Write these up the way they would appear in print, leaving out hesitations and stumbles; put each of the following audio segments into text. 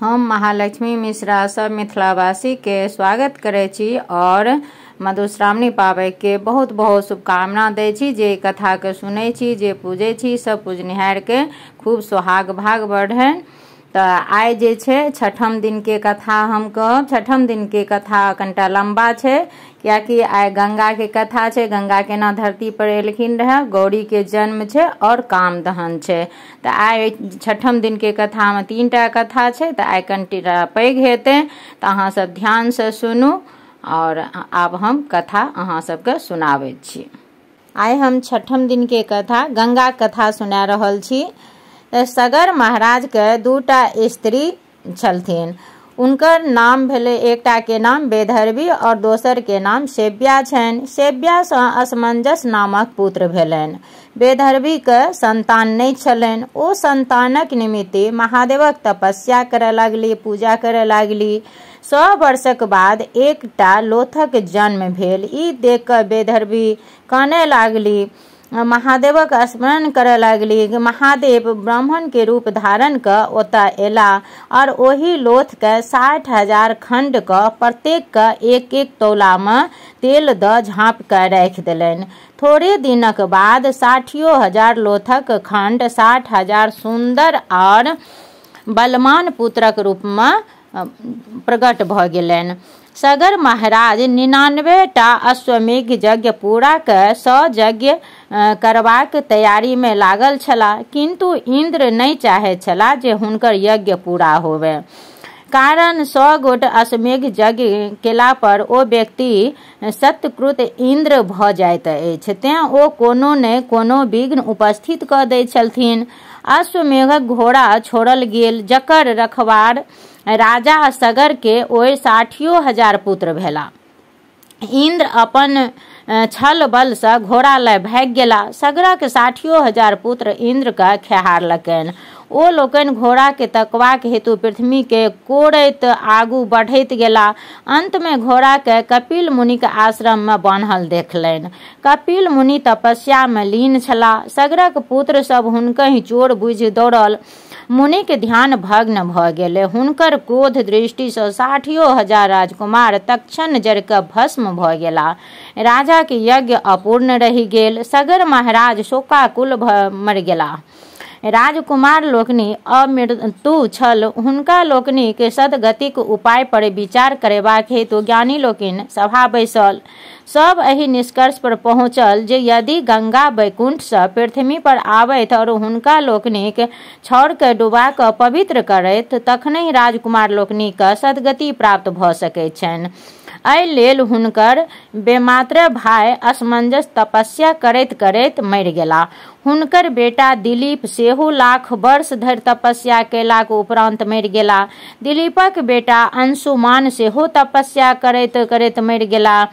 हम महालक्ष्मी मिश्रा सब मिथिलावासी के स्वागत करै छी और मधुश्रावणी पाबनि के बहुत बहुत शुभकामना दै छी। जे कथा के सुनै छी, जे पूजै छी, सब पूजनिहार के खूब सोहाग भाग बढ़नि। तऽ आइ जे छै छठम दिन के कथा हम कहब। छठम दिन के कथा कनिटा लम्बा छै, कियाकि आइ गंगा के कथा छै। गंगा केना धरती पर एलखिन रहए, गौरी के जन्म छै और काम दहन छै। तऽ आइ छठम दिन के कथा मे 3टा कथा छै, तऽ आइ कनिटा पैघ हेतै, तऽ अहाँ सब ध्यान से सुनू। और आब हम कथा अहाँ सबके सुनाबै छी। आइ हम छठम दिन के कथा गंगा कथा सुना रहल छी। सगर महाराज के 2टा स्त्री छलथिन। उनकर नाम भेलै, एकटा के नाम बेधर्वी और दोसर के नाम सेव्या छनि। सेव्या सँ असमंजस नामक पुत्र भेलनि। बेधर्वी के संतान नहि छलनि। ओ संतानक निमित्त महादेवक तपस्या करय लागली, पूजा करय लागली। 100 वर्षक बाद एकटा लोथक जन्म भेल। ई देख कऽ बेधर्वी कानय लागली, महादेवक स्मरण करय लागली। महादेव ब्राह्मण के रूप धारण कऽ ओतऽ एला और ओहि लोथ के 60,000 खंड कऽ प्रत्येक के 1-1 तौला मे तेल दऽ झाँप कऽ राखि देलनि। थोड़े दिनक बाद 60,000 लोथक खंड 60,000 सुन्दर और बलमान पुत्रक रूप मे प्रकट भऽ गेलनि। सगर महाराज 99टा अश्वमेघ यज्ञ पूरा कऽ 100 यज्ञ करबाक तैयारी मे लागल छलाह, किंतु इंद्र नहि चाहैत छलाह जे हुनकर यज्ञ पूरा होवे। कारण 100 गोट अश्वमेघ यज्ञ केला पर ओ व्यक्ति सत्यकृत इंद्र भऽ जाइत अछि, तें ओ कोनो ने कोनो विघ्न उपस्थित कऽ दैत छलथिन। अश्वमेघक घोड़ा छोड़ल गेल, जकर रखवार राजा सगर के ओहि 60,000 पुत्र भेला। इंद्र अपन छल बल सँ घोड़ा लय भागि गेला। सगरक 60,000 पुत्र इंद्र के खेहारलकनि। ओ लोकनि घोड़ा के तकबाक हेतु पृथ्वी के कोड़ैत आगू बढ़ैत गेला। अंत में घोड़ा के कपिल मुनि के आश्रम में बान्हल देखलनि। कपिल मुनि तपस्या में लीन छलाह। सगरक पुत्र सब हुनकहि चोर बुझि दौड़ल। मुनि के ध्यान भग्न भऽ गेलै। हुनकर क्रोध दृष्टि सँ 60,000 राजकुमार तत्क्षण जरि कऽ भस्म भऽ गेला। राजा के यज्ञ अपूर्ण रहि गेल। सगर महाराज शोकाकुल भऽ मरि गेला। राजकुमार लोकनि अमृत्यु छल। हुनका लोकनिक सदगतिक उपाय पर विचार करेबाक हेतु ज्ञानी लोकनि सभा बैसल। सब एहि निष्कर्ष पर पहुँचल जे यदि गंगा वैकुंठ सँ पृथ्वी पर आबैत और हुनका लोकनिक छाउर के डुबा कऽ पवित्र करैत, तखनहि राजकुमार लोकनिक सदगति प्राप्त भऽ सकैत छनि। एहि लेल हुनकर बेमात्र भाय असमंजस तपस्या करैत करैत मरि गेला। हुनकर बेटा दिलीप सेहो लाख वर्ष धरि तपस्या कयलाक उपरांत मरि गेला। दिलीपक बेटा अंशुमान सेहो तपस्या करैत करैत मरि गेला।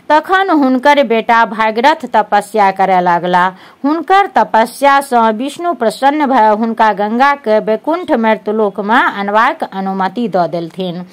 तखन हुनकर बेटा भागीरथ तपस्या करय लागला। हुनकर तपस्या सँ विष्णु प्रसन्न भऽ हुनका गंगा के वैकुंठ मर्त्यलोक मे अनबाक अनुमति दऽ देलथिन।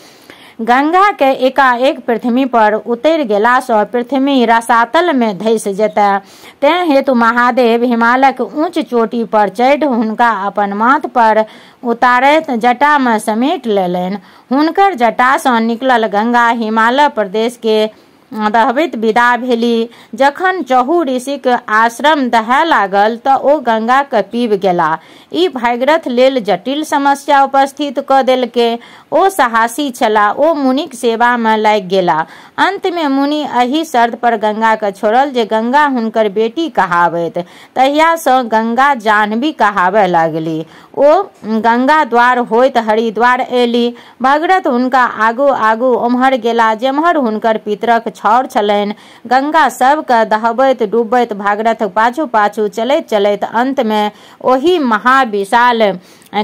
गंगा के एकाएक पृथ्वी पर उतरि गेला सँ पृथ्वी रसातल मे धसि जेतै, तें हेतु महादेव हिमालयक ऊंच चोटी पर चढ़ि हुनका अपन माथ पर उतारैत जटा मे समेट लेलनि। हुनकर जटा सँ निकलल गंगा हिमालय प्रदेश के दहबैत विदा भेली। जखन चहु ऋषिक आश्रम दहाय लागल तऽ ओ गंगा के पीब गेला। ई भागीरथ लेल जटिल समस्या उपस्थित कऽ देलकै। ओ साहसी छला, ओ मुनिक सेवा मे लागि गेला। अंत मे मुनि एहि शर्त पर गंगा के छोड़ल जे गंगा हुनकर बेटी कहाबैत। तहिया सँ गंगा जाह्नवी कहाबय लागली। ओ गंगा द्वार होइत हरिद्वार एली। भागीरथ हुनका आगू आगू ओम्हर गेला जेम्हर हुनकर पितरक छाउर छलनि। गंगा सबके दहबैत डूबैत भागीरथ पाछू पाछू चलैत चलैत अंत मे ओहि महाविशाल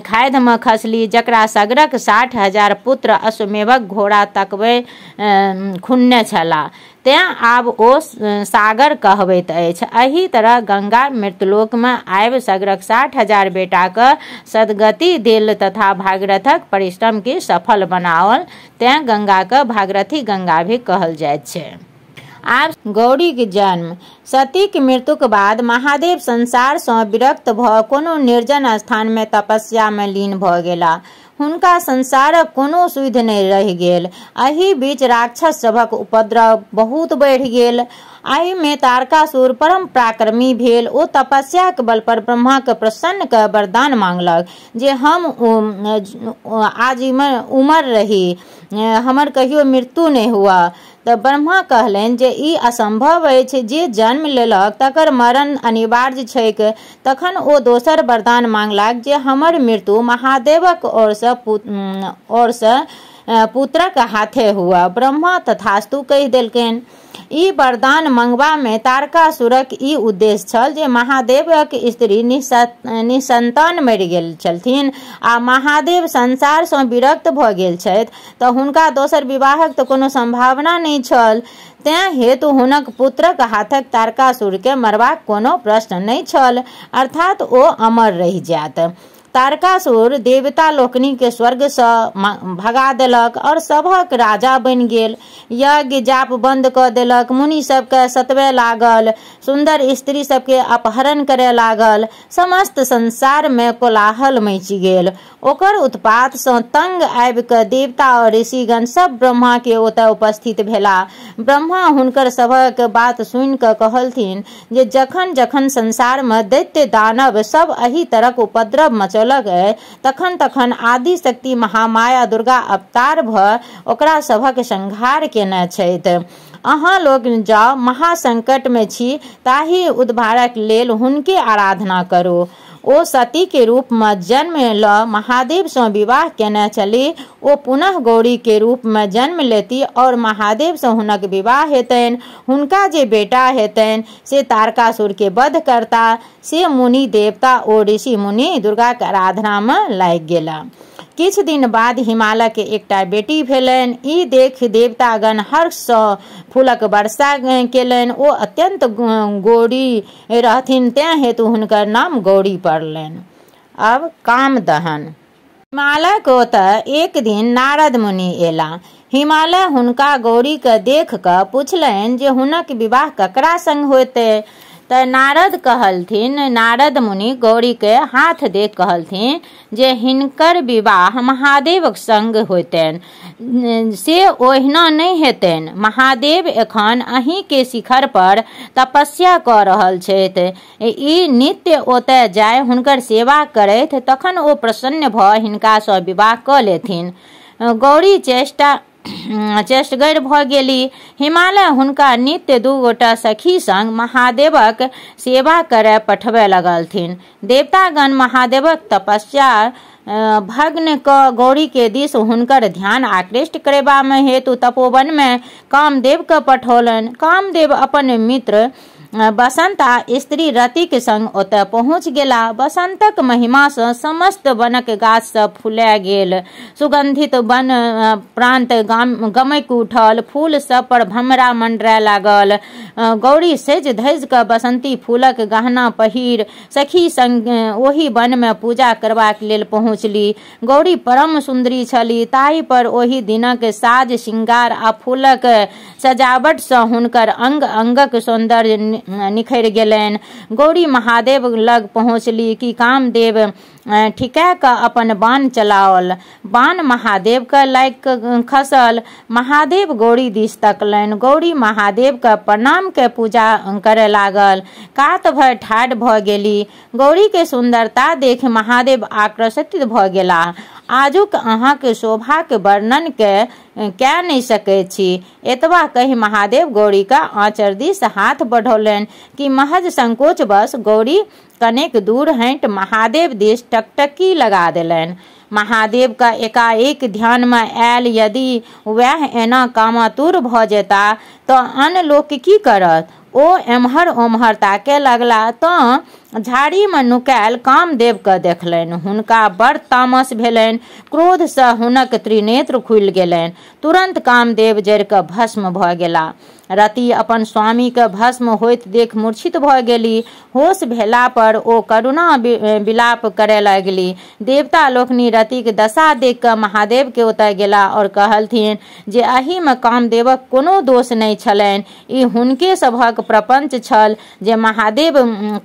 खादि मे खसली, जकरा सगरक 60,000 पुत्र अश्वमेघक घोड़ा तकबै खुनने छला, तें आब ओ सागर कहबैत अछि। एहि तरह गंगा मृत्यलोक मे आबि सगरक 60,000 बेटाक सदगति देल तथा भागीरथक परिश्रम के सफल बनाओल, तें गंगा के भागीरथी गंगा भी कहल जाइत छै। आब गौरी के जन्म। सतीक मृत्युक बाद महादेव संसार सँ विरक्त भऽ कोनो निर्जन स्थान मे तपस्या मे लीन भऽ गेला। हुनका संसारक कोनो सुधि नहि रहि गेल। एहि बीच राक्षस सभक उपद्रव बहुत बढ़ि गेल। एहिमे तारकासुर परम पराक्रमी भेल। ओ तपस्याक बल पर ब्रह्माके प्रसन्न कऽ वरदान मांगलक जे हम आजीवन उमर रही, हमर कहियो मृत्यु नहि हुआ। तऽ ब्रह्मा कहलनि जे ई असंभव अछि, जे जन्म लेलक तकर मरण अनिवार्य छैक। तखन ओ दोसर वरदान मांगलक जे हमर मृत्यु महादेवक ओरसँ पुत्रक हाथे हुआ। ब्रह्मा तथास्तु कहि देलकनि। ई वरदान मंगबामे तारकासुरक ई उद्देश्य छल जे महादेवक स्त्री निसंतान मरि गेल छलथिन आ महादेव संसारसँ विरक्त भऽ गेल छथि, तऽ हुनका दोसर विवाहक तऽ कोनो सम्भावना नहि छल। तेँ हेतु हुनक पुत्रक हाथक तारकासुरके मरबाक कोनो प्रश्न नहि छल, अर्थात ओ अमर रहि जायत। तारकासुर देवता लोकनिके स्वर्गसँ भगा देलक और सभक राजा बनि गेल। यज्ञ जाप बंद कऽ देलक, मुनि सबके सतबे लागल, सुन्दर स्त्री सबके अपहरण करय लागल। समस्त संसारमे कोलाहल मचि गेल। ओकर उत्पातसँ तंग आबि कऽ देवता और ऋषिगण सब ब्रह्माके ओतय उपस्थित भेला। ब्रह्मा हुनकर सभक बात सुनि कऽ कहलथिन जे जखन जखन संसारमे दैत्य दानव सब एहि तरहक उपद्रव मचौलक तखन तखन आदि शक्ति महामाया दुर्गा अवतार भऽ ओकरा सभक संहार केने छथि। अहाँ लोग जाउ, महासंकटमे छी, ताहि उद्धारक लेल हुनके आराधना करू। ओ सती के रूप में जन्म ल महादेव से विवाह केने छली। ओ पुनः गौरी के रूप में जन्म लेती और महादेव से हुनक विवाह हेतनि। हुनका जे बेटा हेतनि से तारकासुर के वध करता। से मुनि देवता ओ ऋषि मुनि दुर्गा के आराधना में लागि गेला। किछु दिन बाद हिमालय के एकटा बेटी भेलनि। ई देख देवतागण हर्षसँ फूलक वर्षा केलनि। ओ अत्यंत गौरी रहथिन, तेँ हेतु हुनकर नाम गौरी पड़लनि। अब काम दहन। हिमालय के ओतऽ एक दिन नारद मुनि एला। हिमालय हुनका गौरी के देख कऽ पुछलनि जे हुनक विवाह ककरा संग होतै। तऽ नारद कहलथिन, नारद मुनि गौरी के हाथ देख कहलथिन जे हिनकर विवाह महादेवक संग होतनि, से ओहिना नहि हेतनि। महादेव एखन अहीं के शिखर पर तपस्या कऽ रहल छथि। ई नित्य ओतय जाय हुनकर सेवा करथि, तखन ओ प्रसन्न भऽ हिनकासँ विवाह कऽ लेथिन। गौरी चेष्टगर भऽ गेली। हिमालय हुनका नित्य दू गोटा सखी संग महादेवक सेवा करय पठबय लगलथिन। देवतागण महादेवक तपस्या भग्न कऽ गौरी के दिस हुनकर ध्यान आकृष्ट करेबामे हेतु तपोवन में कामदेव के पठौलनि। कामदेव अपन मित्र बसंत आ स्त्री रति के संग ओतय पहुँच गेला। बसंतक महिमा सँ समस्त वनक गाछ सब फुला गेल। सुगंधित वन प्रांत गमकि उठल। फूल सब पर भमरा मंडराय लागल। गौरी सजि धजि कऽ बसंती फूलक गहना पहिर सखी संग ओहि वन में पूजा करबाक लेल पहुँचली। गौरी परम सुन्दरी छली, ताहि पर ओहि दिनक साज श्रृंगार आ फूलक सजावट सँ हुनकर अंग अंगक सौंदर्य निखरि गेलनि। गौरी महादेव लग पहुँचली कि कामदेव ठिका कऽ अपन बाण चलाओल। बाण महादेव के लागि खसल। महादेव गौरी दिस तकलनि। गौरी महादेव के प्रणाम के पूजा करय लागल। कात भऽ ठाढ़ भऽ गेली। गौरी के सुंदरता देख महादेव आकर्षित भऽ गेलाह। आजुक अहाँके शोभाक वर्णन के कए नहि सकैत छी। एतबा कहि महादेव गौरी का आँचर दिस हाथ बढ़ौलनि कि महज संकोचवश गौरी कनेक दूर हटि महादेव दिस टकटकी लगा देलनि। महादेव का एकाएक ध्यान में आयल, यदि वएह एना कामातुर भऽ जेता तऽ अन्य लोक की करत। ओ एम्हर ओम्हर ताके लगला तऽ झाड़ी में नुकायल कामदेव के देखलनि। हुनका बड़ तामस भेलनि। क्रोध सँ हुनक त्रिनेत्र खुलि गेलनि। तुरंत कामदेव जरि कऽ भस्म भऽ गेला। रति अपन स्वामी के भस्म होइत देख मूर्छित भऽ गेली। होश भेला पर ओ करुणा विलाप करय लगली। देवता लोकनि रति के दशा देख कऽ महादेव के ओतय गेला और कहलथिन जे एहि में कामदेवक कोनो दोष नहि छलनि। ई हुनके सभक प्रपंच छल जे महादेव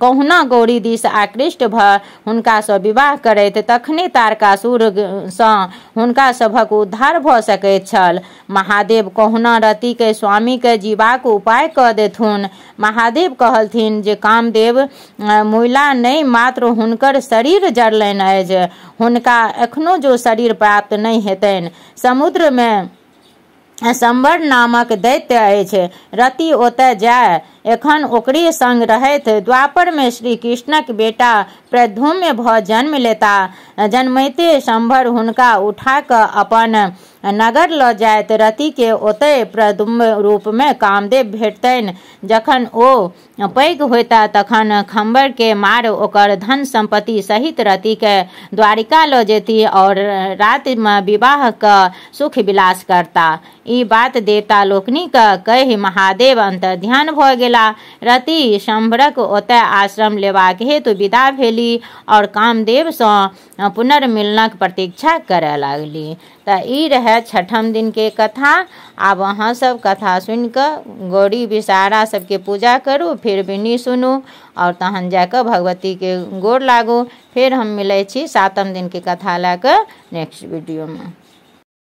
कहुना गौरी दिस आकृष्ट भऽ हुनकासँ विवाह करैत, तखने तारकासुरसँ हुनका सभक उद्धार भऽ सकैत छल। महादेव कहुना रतिके स्वामीके जीबाक उपाय कऽ देथुन। महादेव कहलथिन जे कामदेव मुइला नहि, मात्र हुनकर शरीर जरलनि अछि, हुनका एखनो जो शरीर प्राप्त नहि हेतनि। समुद्रमे संवर नामक दैत्य अछि, रति ओतय जाय एखन ओकरे संग रहैत। द्वापरमे श्री कृष्णक बेटा प्रद्युम्न भऽ जन्म लेता। जन्मैते शंभर हुनका उठा कऽ अपन नगर लऽ जायत। रतिके ओतय प्रद्युम्न रूपमे कामदेव भेटतनि। जखन ओ पैघ होयता तखन खम्बरके मार ओकर धन सम्पत्ति सहित रतिके द्वारिका लऽ जेती और रातिमे विवाह कऽ सुख विलास करता। ई बात देवता लोकनिके कहि महादेव अंतर्ध्यान भऽ गेला। रति शंभरक ओतय आश्रम लेबाक हेतु विदा भेली और कामदेवसँ पुनर्मिलनक प्रतीक्षा करय लागली। तऽ ई रहै छठम दिनके कथा। आब अहाँ सब कथा सुनिकऽ गौरी विषहारा सबके पूजा करू, फिर बिन्नी सुनू और तहन जाकऽ भगवतीके गोर लागू। फेर हम मिलै छी सातम दिनके कथा लए कऽ नेक्स्ट वीडियोमे।